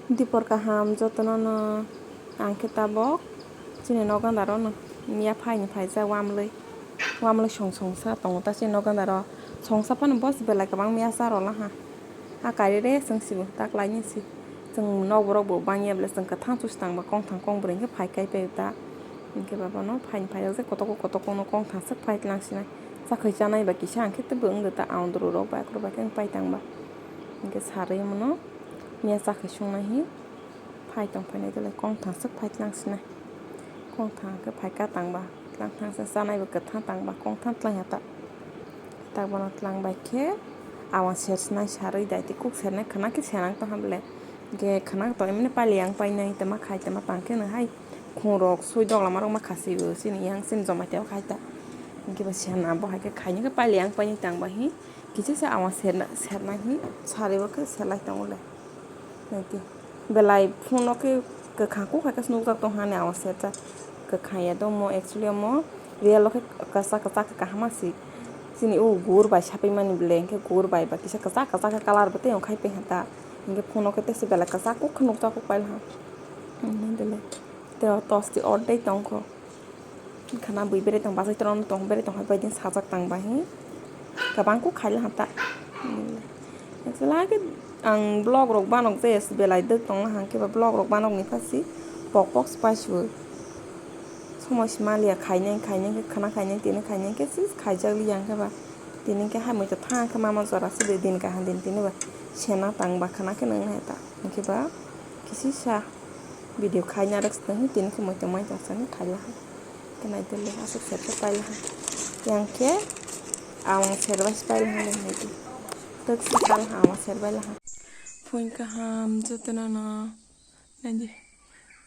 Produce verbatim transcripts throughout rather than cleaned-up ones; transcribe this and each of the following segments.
Dipor kaham jotono no, ang khe tabok chini nokganda ro no miya phaini phaijak wamlwi, wamlwi song songsa tongo ta chini nokganda ro, songsa phano bos belai kwbang miya cha rwla ha. A kari re chwng sibo ta klaini si. Chwng nok borok bo bangya bwle chwng kwthang chusi tangba kongthang kongbrwi hwnkhe phai kai pai ta. Hwnkhe ba bono phaini phaijak je kotogo kotogo no kongthang swk phai tlang sinai. Chakhwi chanai ba kisa hwnkhe teibo wng de ta aondro rok bai akhoro bai khe wng pai tangba. Hwnkhe sarwi mano miya chakhwi sungnai hi phai tong phainai dole kongthang swk phai tlang sinai. Kongthang hwnkhe phai ka tangba. Tlang thang se chanai bo kwthang tang ba kongthang tlang ya ta. Tak bono tlang bai khe awang ser sinai sarwi dai tei kuk sernai khwna khe senang tong ha bwle. Hwnkhe khwna tong emani pali yang painai tama khai tama tang khe no hai khung rok soi dogla ma rok ma khasi bo chini yang chini jomai tei khai ta. Hwnkhe bo sena bo hai khe khaini khe pali yang painai tang ba hi kisa se awang serna serna hi sarwi bo khe selai tongo le. Naidi. Belai phone o khe kwkhang kuk hai khe nukjak tong hani awang serjak. Kwkhang ya do mo actually omo real o khe kwchak kwchak khe kaham si. Chini o gur bai sapai mani bwle hwnkhe gur bai ba kisa kwchak kwchak khe colour bo tei ongkhai paiha ta. Hwnkhe phone o khe tei se belai kwchak kuk khe nukjak kuk paila ha. Hwnkhe bwle tei o tosti ordek tongkho. Khana bui bere tong bachai tong bere tong hai bai din sajak tang bai hi. Kabang kuk khaila hata. Actually ke ang vlog rok banok je belai dek tong hang ke ba vlog rok banok ni phasi pok pok spice bo. Somoi si maliya khainai khainai ke khana khainai tini khainai ke si khaijak li yang ke ba. Tini ke hai moi to thang ke mama jora si de din ka han din tini ba. Sena tang ba khana ke nang nai ta. Hingke ba kisi sa. Video khaina rwk se tongwi tini khe moi tongmani tong sani khaila ha. Khe naitele aswk sersa paila ha. Yang khe awang serbai se paila ha le hai di. Twk se kal ha awang serbai la ha. Phone kaham jotono no. Naidi.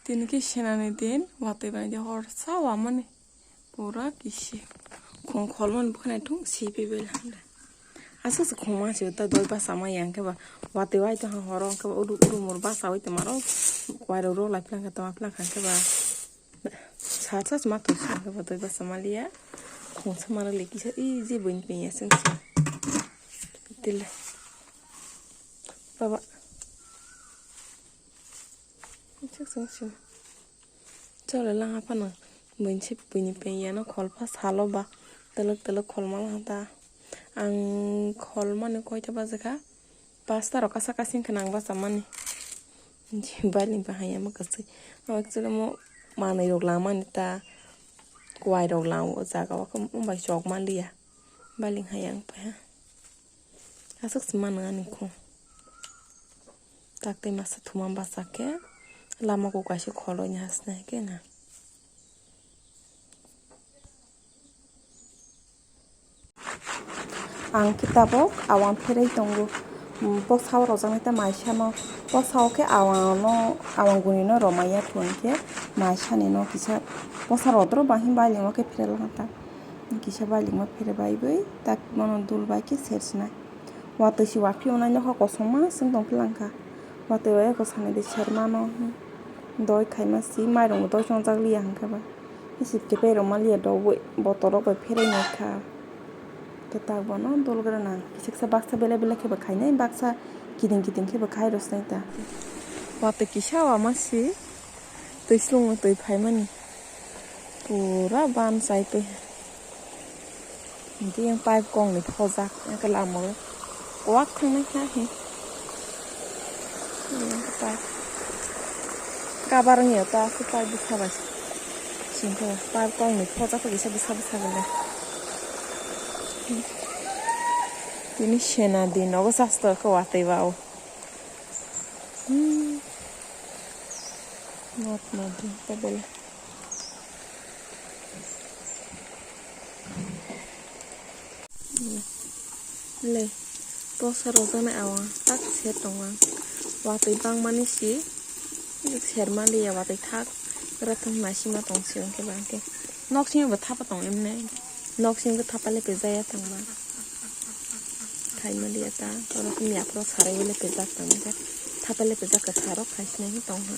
Tini khe senani din watwi bai di hor sa wamani. Pura kisi. Khong kholmani bwkhwnai thung si pibai la ha le. Aswk se khungma se ta doi basa ma yang khe ba watwi wai tong horo khe ba uru uru mur basa wai tong maro wairok rok lai phlang khe tong phlang khe ba sa sa ma tong khe ba doi basa ma liya khungsa ma le kisa i je bini penya seng se tile baba. Chale lang aphano buini se buini peng yano kholpha salo ba twlwk twlwk kholma lang ta. Ang kholmani koita bajakha pasta rok kasa kasing khna ang bachamani. Bailing bahai ama kwchwi. Actually mo manwi rok langmani ta kwai rok lang o jaga o khe wng bai chok manliya. Bailing hai ang paiha. Aswk se mano ani khung. Tak tei masa thuma basa khe lama kok kaisa kholoi ni hasna khe na. Ang khe tabok awang pherei tongo. Bwsa o rwjaknai ta maisano. Bwsa o khe awang no, awang guni no rwmaiya thung khe maisani no kisa bwsa rodro ba him bailing o khe pherela ta. Kisa bailing o pherebai bai tak bono dul bai khe sersinai. Watwi se waphiyonai nokha kosom ma chwng tong phlang kha. Watwi o eko sanai de sermano doi khaima si mairung bo doi chongjak liya hwnkhe ba. Isip khe pherok ma liya dogwi botol rok bai pherai nai kha. Khe tak bono dol gwnang kisa kisa baksa belai belai khe bo khainai baksa kiting kiting khe bo khai rw sinai ta. Watwi kisa wama si twi slung twi phaimani. Pura ban chai twi. Hingke yang pipe kong ni thojak, yang ke lama o kuak thang nai kha he. Yang ke pipe kabar wng ya ta, ke pipe bwsa bai sing khe pipe kong ni thojak khe kisa bwsa bwsa gole. Tini sena di nogo sasto khe watwi ba o. Hmm. Not not di ta bele. Le, posa rok jana awa tak se tongo. Watwi bangmani si serma liya watwi thak rathang naisima tong si hwnkhe ba hwnkhe nok simi bo thapa tong emne nok simi bo thapa le pejaya tangma. Khaimaliya ta, oro khe miya phoro sarai bai le pejak tong khe, thapa le pejak kwthar rok khai sinai tong ha.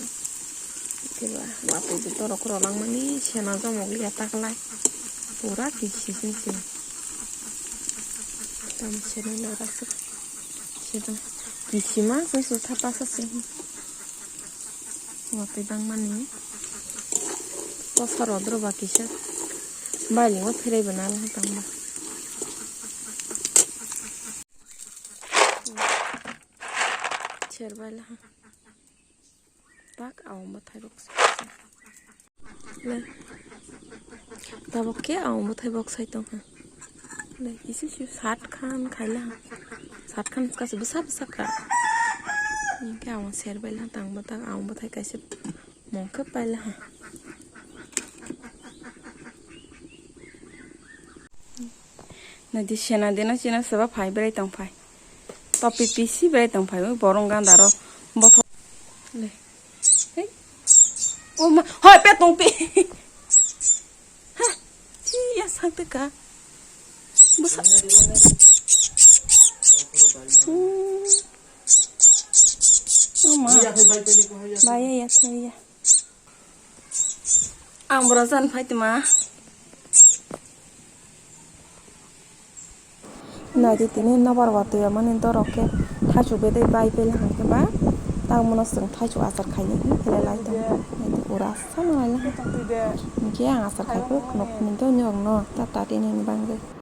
Khe ba watwi bo dorok rw langmani sena jomok liya ta kwlai. Pura kisi sing sing. Tam sena le rak suk. Sena kisima sung sung thapa sa sing. Watwi bangmani. Kosa rodro ba kisa. Bailingo pherai bo nang tangma. Ser baila ha. Tak awang bwthai rok. Le. Tabok khe awang bwthai bok sai tong ha. Le, isi si sat khan khaila ha. Sat khan kaisa bwsa bwsa kha. Hingke awang ser baila tang bwthai, awang bwthai kaisa mong khe paila ha. Nadi sena dena sena seba phai berai tong phai. Topi pisi berai tong phai, oi borong ganda ro bothor. Le. Hei. O ma, hoi pe tong pe. Ha. Chi ya sak te ka. Busa. Hmm. O ma. Bai ya ya te ya. Ang boro jan phai tma. Naidi tini nobar watwi amani dorok khe thaichuk bedai bai pela hwnkhe ba tamo no chwng thaichuk achar khainai hwnwi khe lai tongo. Naidi ura asano lai laha. Hwnkhe ang achar khai phuru khwnok phunui tongni rok no ta ta tini bagwi.